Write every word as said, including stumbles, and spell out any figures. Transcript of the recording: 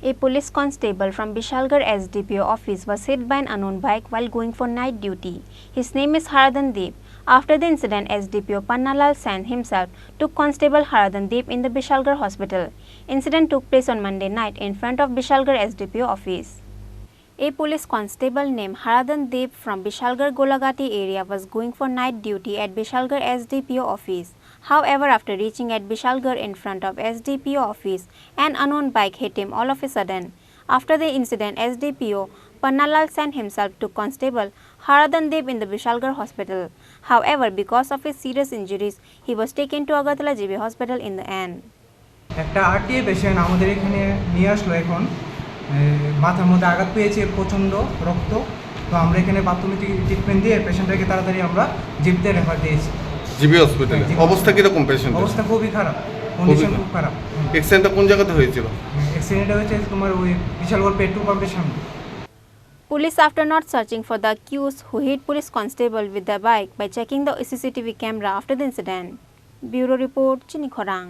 A police constable from Bishalgarh S D P O office was hit by an unknown bike while going for night duty. His name is Haradan Deb. After the incident, S D P O Pannalal sent himself to Constable Haradan Deb in the Bishalgarh hospital. Incident took place on Monday night in front of Bishalgarh S D P O office. A police constable named Haradan Deb from Bishalgarh Golagati area was going for night duty at Bishalgarh S D P O office. However, after reaching at Bishalgarh in front of S D P O office, an unknown bike hit him all of a sudden. After the incident, S D P O Pannalal sent himself to Constable Haradan Deb in the Bishalgarh hospital. However, because of his serious injuries, he was taken to Agartala G B hospital in the end. একটা RTI patient আমাদের এখানে নিয়ে আসলো এখন। এ, মাথার মধ্যে আঘাত পেয়েছে প্রচণ্ড রক্ত। তো আমরা এখানে প্রাথমিক ট্রি-, ট্রিটমেন্ট দিয়ে পেশেন্টটাকে তাড়াতাড়ি আমরা জিবিতে রেফার দিয়েছি। জিবি হসপিটালে। হ্যাঁ, জিবি অবস্থা হসপিটালে। কিরকম পেশেন্ট? অবস্থা খুবই খারাপ, খুবই কন্ডিশন খারাপ। খুব খারাপ। হুম। অ্যাক্সিডেন্টটা কোন জায়গাতে হয়েছিল? অ্যাক্সিডেন্টটা হয়েছে তোমার ওই বিশালগড় পেট্রোল পাম্পের সামনে। Police, after not searching for the accused who hit police constable with the bike by checking the C C T V camera after the incident. Bureau report, Chini Khorang.